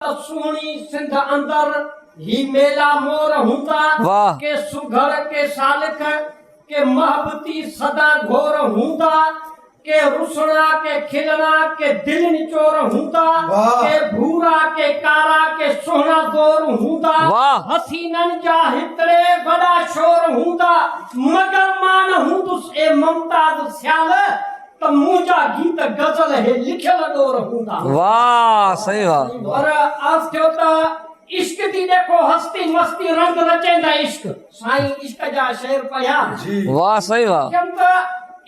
ته سهڻي سنڌ اندر هي ميلا مور هوندا، ڪي سگهڙ ڪي سالڪ، ڪي محبتي سدا گهور هوندا، ڪي رسڻا ڪي کلڻا ڪي دلين چور هوندا، ڪي ڀورا ڪي ڪارا ڪي سهڻا زور هوندا، حسينن جا هتڙي وڏا شور هوندا، مگر مان نه هوندس اي ممتاز سيال، ته منهنجا گيت غزل هي لکيل ڏور هوندا. واھ سائين واھ. پر عرض ٿيو ته عشق ٿي ڏيکو هستي مستي رنگ رچيندا عشق. سائين عشق جا شعر پڙهيا. واھ سائين واھ. چيم ته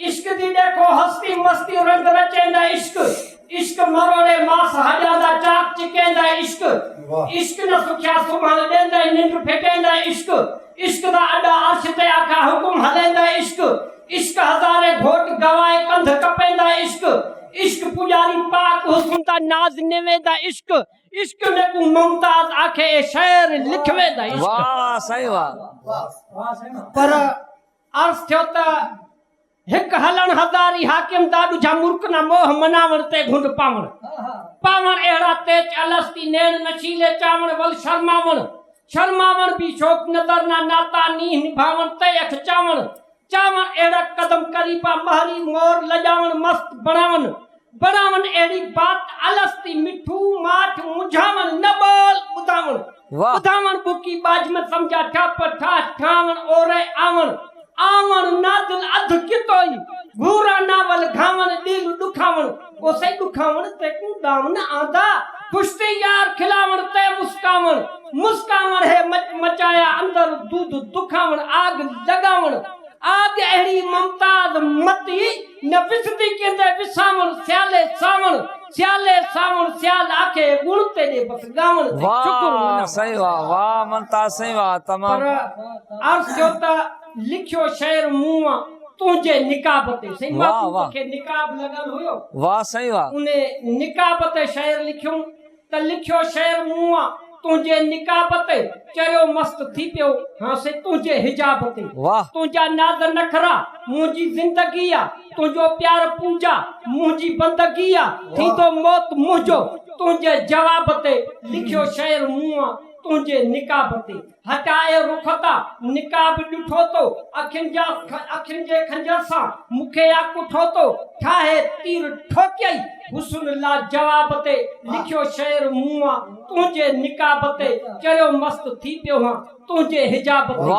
عشق ٿي ڏيکو هستي مستي رنگ رچيندا عشق. عشق مروڙي ماس هڄاندا چاڪ چڪيندا عشق. عشق نه سکيا سمهڻ ڏيندئي ننڊ ڦٽيندا عشق. عشق دا اڏا عرش تي آکا حڪم هليندا عشق. عشق هزارين گهوٽ گوائي ڪنڌ ڪپيندا عشق عشق پڄاري پاڪ حسن دا ناز نويندا عشق عشق ميڪون ممتاز آکي اي شعر لکويندا عشق. واھ سائين واھ. پر عرض ٿيو ته هڪ هلڻ هزاري حاڪم دا ڏوجها مرڪ نه موهه مناوڻ تي گهنڊ پاوڻ پاوڻ اهڙا تيچ الستي نيڻ نشيلي چاوڻ ول شرماوڻ شرماوڻ به شوق نظر نه ناتا نينهن نڀاوڻ تي اک چاوڻ چاوڻ اهڙا قدم قريبا مهري مور لڄاوڻ مست بڻاون بڻاون اهڙي بات الستي مٺو ماٺ منجهاوڻ نه ٻول ٻڌاوڻ ٻڌاوڻ ٻڪي ٻاجهه م سمجها ٺاپ ٺاهه ٺاهڻ اوري آوڻ آوڻ نادل اڌ ڪتوئي گهورا ناول گهاوڻ ڏيل ڏکاوڻ اوسئي ڏکاوڻ تيڪون ڏانء نه آندا خوش ٿي يار کلاوڻ تي مسڪاوڻ مسڪاوڻ هي مچ مچايا اندر دود دکاوڻ آگ لڳاوڻ آگ اهڙي ممتاز متي نه وسندي ڪيندي وساوڻ سيالي ساوڻ سيالي ساوڻ سيال آکي گڻ تيڏي بس ڳاوڻ تي شڪر واھ مناوڻ. سائين واھ واھ ممتاز سائين واھ تمام. پر عرض ٿيو ته لکيو شعر مون تنهنجي نقاب تي سائين محبوب کي نقاب لڳل هيو واھ سائين واھ. انهي نقاب تي شعر لکيم ته لکيو شعر مون آ تنهنجي نقاب تي چريو مست ٿي پيو هان سي تنهنجي حجاب تي تنهنجا ناز نخرا منهنجي زندگي آ تنهنجو پيار پوڄا منهنجي بندگي آ ٿيندو موت منهنجو تنهنجي جواب تي لکيو شعر مون آ تنهنجي نقاب تي. هٽائي رخ تان نقاب ڏٺو تو، اکين جا اکين جي خنجر سان مون کي آ ڪٺو تو، ٺاهي تير ٺوڪيئي حسن لاجواب تي، لکيو شعر مون آ تنهنجي نقاب تي، چريو مست ٿي پيو هان تنهنجي حجاب تي،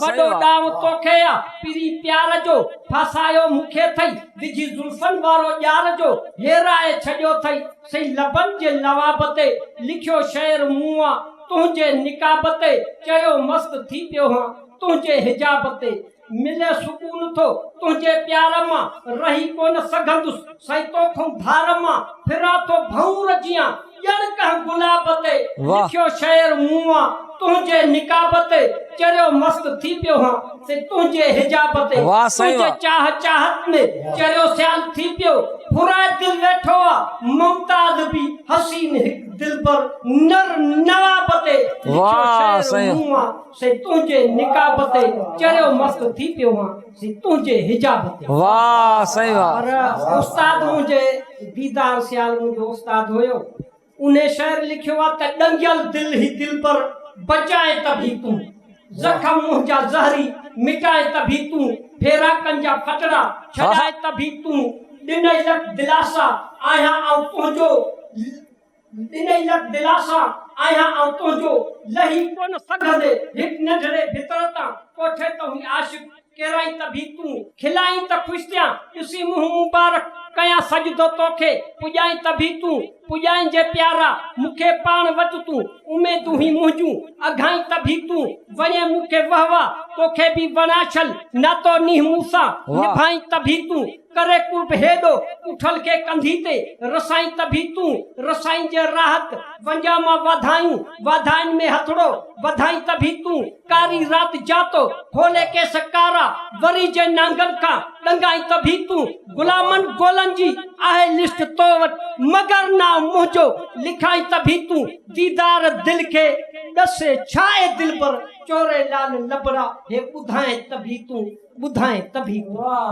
وڏو ڏانء توکي آ پرين پيار جو، ڦاسايو مون کي ٿئي وجهي زلفن وارو ڄار جو، هيرائي ڇڏيو ٿئي سئي لبن جي لواب تي، لکيو شعر مون آ تنهنجي نقاب تي چريو مست ٿي پيو هان تنهنجي حجاب تي ملي سڪون ٿو تنهنجي پيار مان رهي ڪونه سگهندس سائين توکئون ڌار مان ڦران ٿو ڀنور جيان ڄڻ ڪنهن گلاب تي لکيو شعر مون آ تنهنجي نقاب تي چريو مست ٿي پيو هان سي تنهنجي حجاب تي تنهنجي چاهه چاهت ۾ چريو سيال ٿي پيو ڦرائي دل ويٺو آ ممتاز به حسين هڪ دلبر نر نواب تي لکيو شعر مون آ سي تنهنجي نقاب تي چريو مست ٿي پيو هان سي تنهنجي حجاب تي. واه سائين واه. پر استاد منهنجي ديدار سيال منهنجو استاد هيو انهي شعر لکيو آ ته ڏنگيل دل هي دلبر بچائين ته ڀي تون زخم منهنجا زهري مٽائين ته ڀي تون ڦيراڪن جا ڦٽڙا ڇڏائين ته ڀي تون ڏنئي لک دلاسا آهيان آئون تنهنجو ڏنئي لک دلاسا، آهيان آئون تنهنجو، لهي ڪونه سگهندي هڪ ننڍڙي ڀتر تان، ڪوٺي ته هئين عاشق، ڪيرائين ته ڀي تون، کلائين ته خوش ٿيان، ڏسي منهن مبارڪ، ڪيان سجدو توکي، پڄائين ته ڀي تون، پڄائين جي پيارا، مون کي پاڻ وٽ تون، اميدون هي منهنجون، اگهائين ته ڀي تون، وڻين مون کي وهه واه، توکي به وڻان شل، ناتو نينهن مون سان، نڀائين ته ڀي تون. ڪري قرب هيڏو، اٺل کي ڪنڌي تي، رسائين ته ڀي تون، رسائين جي راحت، ونجا مان واڌايون، واڌاين ۾ هٿڙو، وڌائين ته ڀي تون، ڪاري رات جاتو، کولي ڪيس ڪارا، وري جي نانگن کان، ڏنگائين ته ڀي تون، غلامن گولن جي، آهي لسٽ تو وٽ، مگر نانء منهنجو، لکائين ته ڀي تون، ديدار دل کي، ڏسي ڇا اي دلبر، چوري لال لبڙا، هي ٻڌائين ته ڀي تون. ٻڌائين ته ڀي تون.